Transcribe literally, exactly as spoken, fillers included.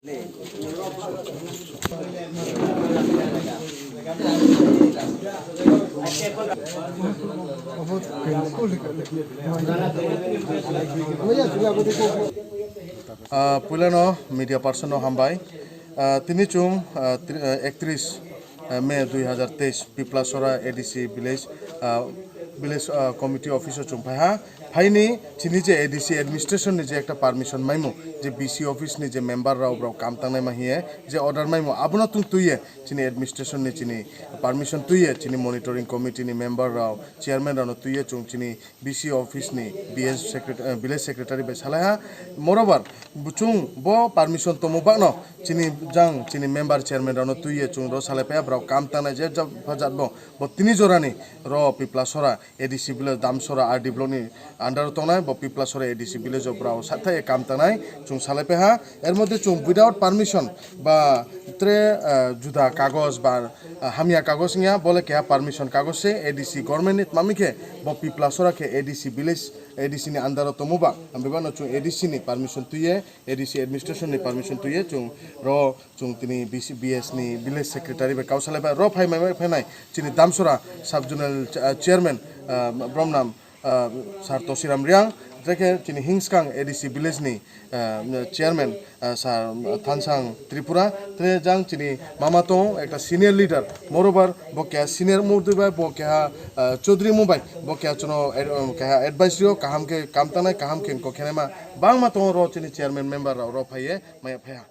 Ah, puilano media person no hambai. Ah, tini chwng, ah, tri-, ah, ektris, ah, May dui hazar teis, Piplasora A D C village, ah, village, ah, committee office o chwng phaiha. Phaini chini je A D C administration ni je ekta permission maimung, je B C office ni je member rao brao kam tangnai ma hiye je order maimung, abono tong twiye chini administration ni chini permission twiye chini monitoring committee ni member rao, chairman rao no twiye chwng chini B C office ni B S secretary, eh, village secretary bai salaiha. Moreover, chwng bo permission tomo bagno chini jang chini member chairman rao no twiye chwng ro salai paiya, brao kam tangnai je jab-, jat bo, bo tini jorani ro Piplasora A D C village, Damsora R D block ni under o tongnai, bo Piplasora A D C village o brao sathai kam tangnai chwng salai paiha. Er moddhe chwng without permission ba tre, ah, juda kagoj ba, ah, hamya kagoj wngya, bole keha permission kagoj se A D C government ni tmami khe bo Piplasora khe A D C village, A D C ni under o tomo ba, ang bebak no chwng A D C ni permission twiye, A D C administration ni permission twiye chwng ro chwng tini B C, B S ni village secretary bai kau salai bai ro phai mai phainai chini Damsora sub zonal, ah, chairman, ah, bromnam, ah, Sir Tosiram Riang, tei khe chini hingskang A D C village ni, ah, chairman, ah, Sir Thansang Tripura, tei jang chini mama tongo ekta senior leader, moreover bo keha senior murti bai, bo keha, ah, Chaudhary mubai, bo keha chwngno ad-, um, keha advice rio, kaham khe kam tangnai, kaham khe kok khenai ma bangma tongo ro chini chairman member rao ro phaiye maya phaiha.